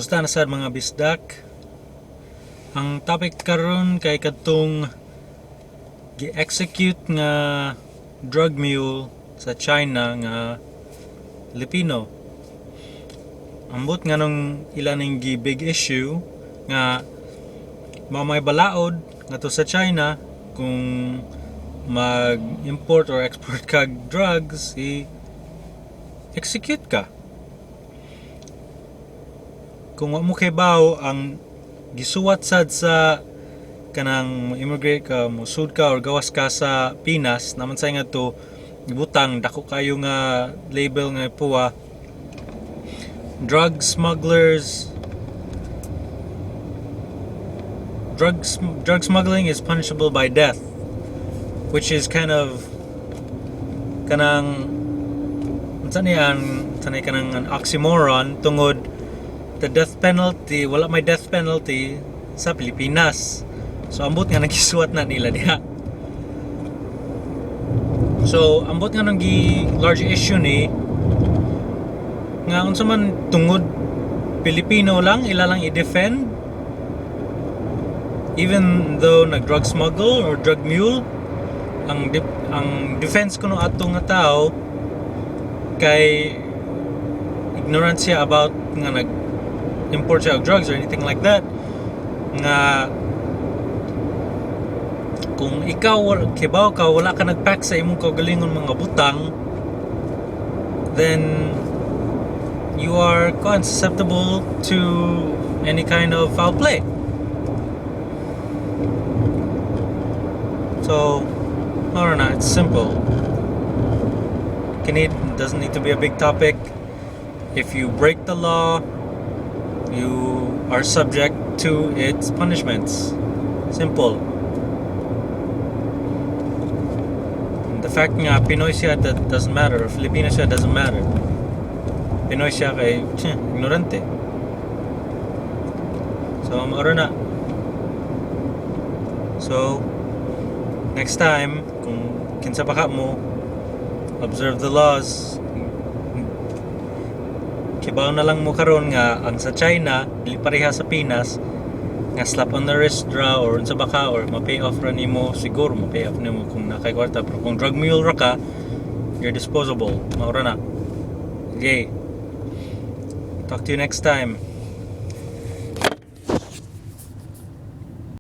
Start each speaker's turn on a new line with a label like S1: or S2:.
S1: Musta na sad, mga bisdak? Ang topic karon kay kadtong gi-execute nga drug mule sa China nga Filipino. Ambot nganong ila ning gi big issue nga mao may balaod ngadto sa China, kung mag-import or export kag drugs, i-execute ka. Kung wa mo kibaw, ang gisuwat sad sa kanang mo immigrate ka, mosud ka or gawas ka sa Pinas, naman sa nga to ibutang dako kayo nga label nga puwa, "Drug smugglers, drug smuggling is punishable by death," which is kind of kanang unsa ni ang unsa ni kanang an oxymoron, tungod the death penalty, wala may death penalty sa Pilipinas. So ambot nga nagisuwat na nila diha. So ambot nga nang gi large issue ni nga unsa man, tungod Pilipino lang ila lang i-defend even though nag drug smuggle or drug mule. Ang defense kuno ato nga tao kay ignorant siya about nga nag import siya og drugs or anything like that, nga kung ikaw kibaw ka wala ka nagpack sa imong kaugalingon mga butang, then you are kuan, susceptible to any kind of foul play. So I don't know, it's simple. Kini doesn't need to be a big topic. If you break the law, you are subject to its punishments. Simple. The fact nga Pinoy siya, that doesn't matter, or Filipino siya, doesn't matter. Pinoy siya kay tse, ignorante. So mao na. So next time, kung kinsa pa ka mo, observe the laws. Kibaw na lang mo karon nga ang sa China dili pareha sa Pinas nga slap on the wrist ra or unsa ba ka or ma-pay off ra nimo. Siguro ma-pay off nimo kung naa kay kwarta, pero kung drug mule ra ka, you're disposable. Mao ra na. Okay, talk to you next time.